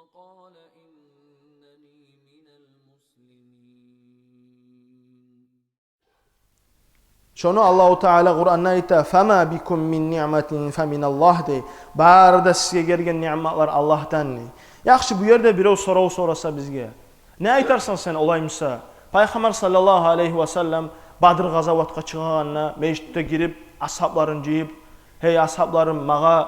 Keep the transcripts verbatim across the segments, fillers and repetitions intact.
وقال إنني من المسلمين. Шону Аллагьу Таала Къуранда айта: «Фама бикум мин ниъматин фаминаллагь», — дей. Бары да сизге гелген ниъматлар Аллагьдан, дей. Яхшы, бу ерде бирев сорав сораса бизге: «Не айтарсан сен олай буса? Пайхаммар саллаллагьу алайгьи ва саллам Бадр къазаватгъа чыгъагъанда межитге гирип, асгьабларын жыйып: „Гьей асгьабларым, магъа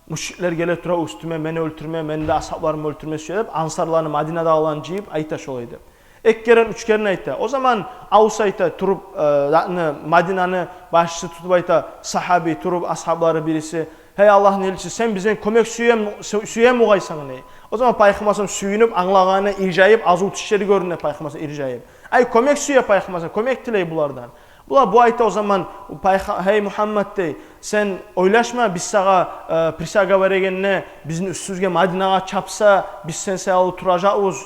мушриклер геле тура уьстюме, мени оьлтюрме, мени де асгьабларымны оьлтюрме сюе“, — деп, ансарланы, мадинадагъыланы жыйып айта шолай деп. Эки керен, уьч керен айта. О заман Авс айта туруп, э, затны, Мадинаны башчысы тутуп айта, сагьаби туруп, асгьаблары бириси: «Гьей Аллагьны элчиси, сен бизден кёмек сюем, сю-, сюем угъайсан», — дей. О заман Пайхаммар саллаллагьу алайгьи ва саллам сююнюп, англайгъаны иржайып, аз уллу тишлери гёрюне Пайхаммар саллаллагьу алайгьи ва саллам иржайып. Ай, кёмек сюе Пайхаммар саллаллагьу алайгьи ва саллам, кёмек тилей булардан. Була, бу айта о заман Пайха-, «Гьей Мугьаммад, — дей, — сен ойлашма, биз сагъа, э, присяга берегенде, бизин уьстюбюзге Мадинагъа чапса, биз сен саялы туражакъбыз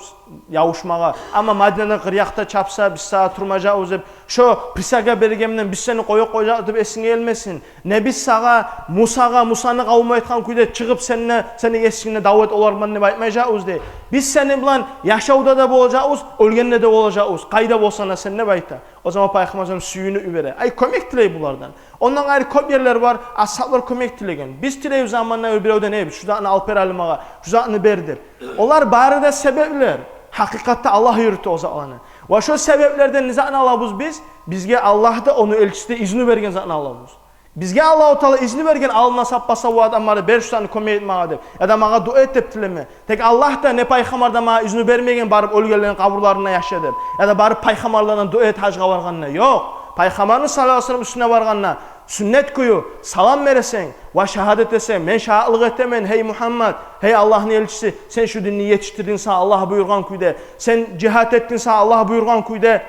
явушмагъа. Амма Мадинадан къырыякъда чапса, биз сагъа турмажакъбыз деп, шо присяга бергенменден биз сени къоюп къояжакъ деп эсинге гелмесин. Не биз сагъа, Мусагъа, Мусаны къавуму айтгъан кюйде чыгъып, сен де, сени эсингде дав эт олар булан деп айтмажакъбыз, — дей. — Биз сени булан яшавда да болажакъбыз, оьлгенде де болажакъбыз. Къайда болсанг да сен», — деп айта. О заман Пайхаммар саллаллагьу алайгьи ва саллам сююнюп йибере. Ай, кёмек тилей булардан. Ондан къайры кёп ерлер бар, асгьаблар кёмек тилеген. Биз тилейбиз заманда биревден: «Гьей, шу затны алып бер гьали магъа, шу затны бер», — деп. Олар бары да себеплер. Гьакъыкъатда Аллагь юрюте о затланы. Ва шо себеплерден не затны алабыз биз? Бизге Аллагь да, ону элчиси де изну берген затны алабыз. Бизге Аллагьу Таала изну берген, алдына саппа-сав адамланы: «Бер шу затны, кёмек эт магъа», — деп, яда «Магъа дуа эт», — деп тилеме. Тек Аллагь да не Пайхаммар да магъа изну бермеген барып оьлгенлени къабурларына яша деп, яда барып пайхаммарлардан дуа эт гьажгъа баргъанда. Ёкъ. Пайхаммарны саллаллагьу алайгьи ва саллам уьстюне баргъанда сюннет кюю салам бересен ва шагьадат этесен: «Мен шагьатлыкъ этемен, гьей Мугьаммад, гьей Аллагьны элчиси, сен шу динни етишдирдинг сагъа Аллагь буюргъан кюйде, сен жигьат этдинг сагъа Аллагь буюргъан кюйде,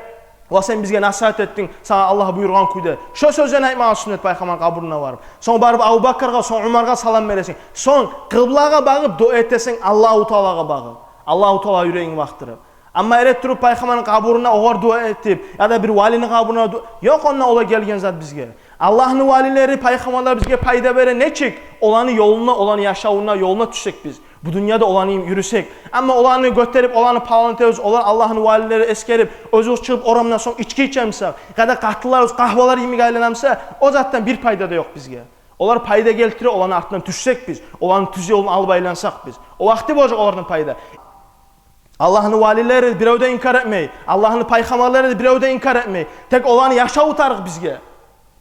ва сен бизге насигьат этдинг сагъа Аллагь буюргъан кюйде». Шо сёзлени айтмагъа сюннет Пайхаммар къабурунда барып. Сонг барып Абубакаргъа, сонг Умаргъа салам бересен. Сонг къыблагъа багъып дуа этесен, Аллагьу Таалагъа багъып, Аллагьу Таалагъа юрегинг бакъдырып. Амма эретуруп Пайхаммарны къабурунда огъар дуа этип, яда бир валини къабурунда ду-, ёкъ, онда олай гелген зат бизге. Аллагьны валилери, пайхаммарлар бизге пайда бере нечик? Оланы ёлуна, оланы яшавуна, ёлуна тюшсек биз, бу дюньяда оланы юрюсек. Амма оланы гётерип, оланы палан этебиз, олар Аллагьны валилери эсгерип, оьзюбюз чыгъып орамдан сонг ички ичемсе, яда къатынларыбыз къагьвалар йимик айланамса, о затдан бир пайда да ёкъ бизге. Олар пайда гелтире, оланы артындан тюшсек биз, оланы тюз ёлун алып айлансакъ биз, о вакъти болажакъ олардан пайда. Аллагьны валилери бирев де инкар этмей, Аллагьны пайхаммарлары бирев де инкар этмей. Тек оланы яшаву тарыкъ бизге.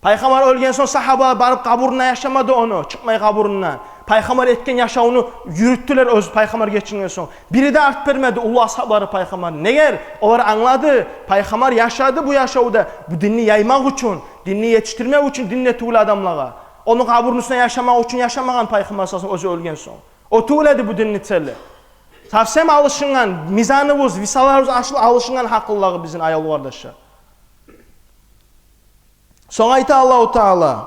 Пайхаммар оьлген сонг сагьабалар барып къабурунда яшамады ону, чыкъмай къабурундан. Пайхаммар этген яшавну юрютдюлер оьз Пайхаммар гечинген сонг. Бири де арт бермеди уллу асгьаблары Пайхаммарны. Негер? Олар англады, Пайхаммар яшады бу яшавда бу динни яймакъ учун, динни етишдирмек учун, динде тюгюл адамлагъа. Ону къабурну уьстюнде яшамакъ учун яшамагъан Пайхаммар саллаллагьу алайгьи ва саллам оьзю оьлген сонг. О тюгюл эди бу динни цели. Совсем алышынгъан, мизаныбыз, висаларыбыз ашыл-, алышынгъан гьакъыллагъы бизин, аявлу къардашлар. Сонг айта Аллагьу Таала,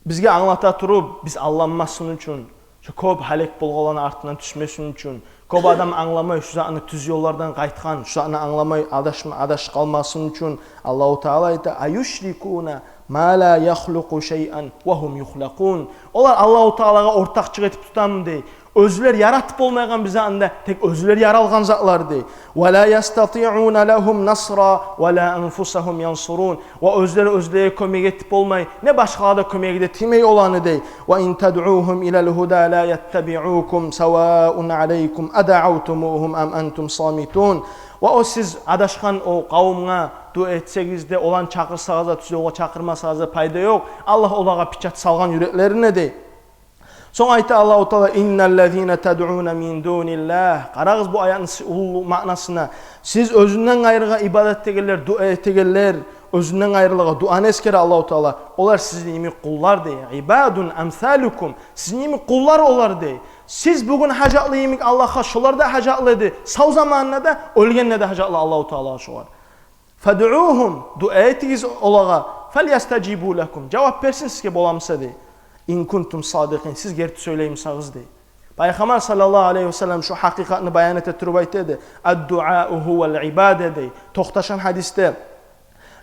бизге англата туруп, биз алданмасын учун, шо кёп гьалек болгъанланы артындан тюшмесин учун, кёп адам англамай шу затны, тюз ёллардан къайтгъан, шу затны англамай адашма-, адашып къалмасын учун, Аллагьу Таала айта: «Аюшрикуна ма ла яхлукъу шайъан ва гьум юхлакъун». Олар Аллагьу Таалагъа ортакъчылыкъ этип тутамы дей, оьзлер яратып болмайгъан бир затны да, тек оьзлер яралгъан затлар дей. «Ва ла ястатиъуна лагьум насра ва ла анфусагьум янсурун». Ва оьзлер оьзлеге кёмек этип болмай, не башгъалагъа да кёмеги де тиймей оланы дей. «Ва ин тадъугьум илал гьуда ла яттабиъукум, саваун алайкум адаъавтумугьум ам антум самитун». Ва о сиз адашгъан о къавумгъа дуа этсегиз де, оланы чакъырсагъыз да, тюз ёлгъа чакъырмасагъыз да пайда ёкъ. Аллагь олагъа печать салгъан юреклерине дей. Сонг айта Аллагьу Таала: «Инналлазина тадъуна мин дуниллагь». Къарагъыз бу аятны си-, уллу маънасына. Сиз оьзюнден къайрыгъа ибадат этегенлер, дуа этегенлер, оьзюнден къайрылагъа дуаны эсгере Аллагьу Таала. Олар сизин йимик къуллар дей. «Ибадун амсалукум». Сизин йимик къуллар олар дей. Сиз бугюн гьажатлы йимик Аллагьгъа, шолар да гьажатлы эди. Сав заманында да, оьлгенде де гьажатлы Аллагьу Таалагъа шолар. «Фадъугьум», дуа этигиз олагъа, «фальястажибу лакум», жавап берсин сизге боламыса дей. «Ин кунтум садикъин», сиз герти сёйлеймисагъыз дей. Пайхаммар саллаллагьу алайгьи ва саллам шу гьакъыкъатны баян эте туруп айта эди: «Аддуау гьувал ибада», дей. Токъташгъан гьадисде: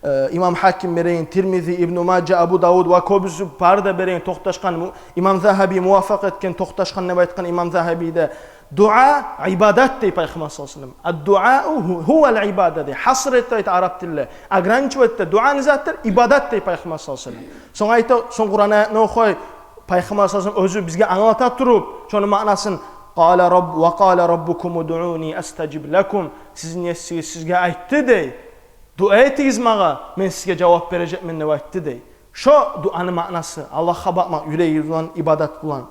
Э, имам Гьаким береген, Тирмизи, Ибну Мажа, Абу Давуд ва кёбюсю бары да береген, токъташгъан, му-, имам Загьаби мувафакъ этген, токъташгъан деп айтгъан имам Загьаби де, дуа ибадат дей Пайхаммар саллаллагьу алайгьи ва саллам. Ад-дуау гьу-, гьувал ибада дей. Гьаср эте айта араб тилде. Ограничивать эте. Дуа не затдыр? Ибадат дей Пайхаммар саллаллагьу алайгьи ва саллам. Сонг айта, сонг Къуран аятны охуй, Пайхаммар саллаллагьу алайгьи ва саллам оьзю бизге англата туруп шону маънасын: «Къала рабб-, ва къала раббукум удъуни астажиб лакум». Сизин есигиз сизге айтды дей: «Дуа этигиз магъа, мен сизге жавап бережекмен», — деп айтды дей. Шо дуаны маънасы, Аллагьгъа бакъмакъ юрегигиз булан, ибадат булан.